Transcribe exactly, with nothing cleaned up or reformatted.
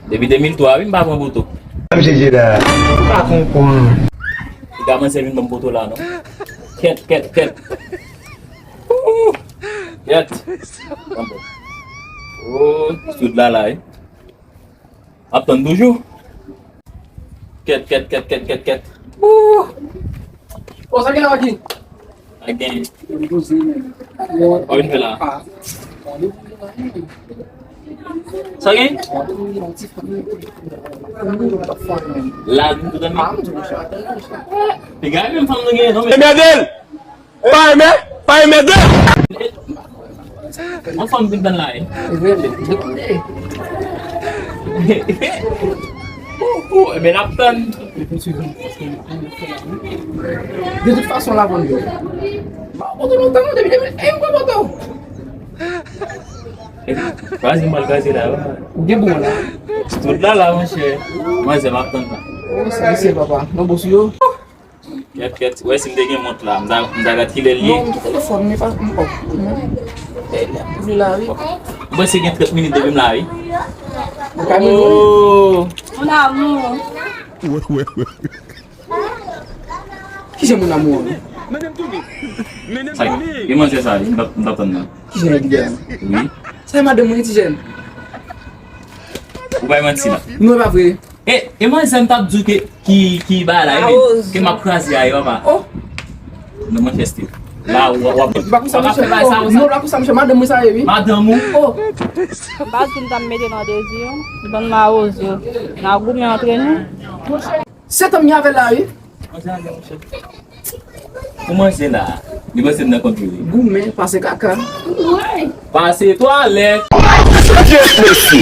Depi de mil twa, wi, m pa pran poto. Mesye Jeda, m pa konprann. Piga manzè vin ban m poto la, non. Kèt, kèt, kèt. Ooh, kèt. Oh, sou la la, wi. Ap tann toujou. Kèt, kèt, kèt, kèt, kèt, kèt. Ooh. Bon, sa gen la, Waki? Sa gen. Wap vin fè la. Sa gen? La, nou tout anmi. Piga menm fanm nou gen, non, men. Mèdèl! Pa renmen, pa renmen de. Yon fanm vin tann la, wi. Ou, ou, e ben, n ap tann. De tout fason, la vann yo. M pa poto lontan, non, depi demen, e m pa poto. Kraze m al kraze la, wi. Ou gen bon la. Tout la, la, monchè. Manzè, m ap tann la. Oh, se, se papa. Non, bon, sou yo. Kèt, kèt, wè si m te gen mont la, m ta, m ta gad kilè l ye. Non, m gen telefòn, men pa, m pòp. E, li la, wi. M panse gen trant minit depi m la, wi. Ou ka vin, wi. Oh. Mon amour. Kijan mon amour an? Sa, e manzè sa, m t ap, m t ap tann nan. Kijan e byen? Wi. Sa e madanm mwen, ti jèn? Ou bay manti la. Non, e pa vre. E, e manzè m t ap di w ke, ki, ki bagay la, e, ke m ap kraze a, e papa. Oh. Non, mwen fè stil. La, w ap, w ap, w ap fè bagay sa, w ap fè bagay sa. Non, la pou sa, monchè, madanm mwen sa ye, wi. Madanm ou? Oh. M pa di m t ap mete nan dezi, bann mawozo. N a goumen antre nou. Sèt an m gen avè l la, wi. Ou manje la. Li panse m nan kont li. Goumen, pase kaka. Pase twalèt. Dye mesi.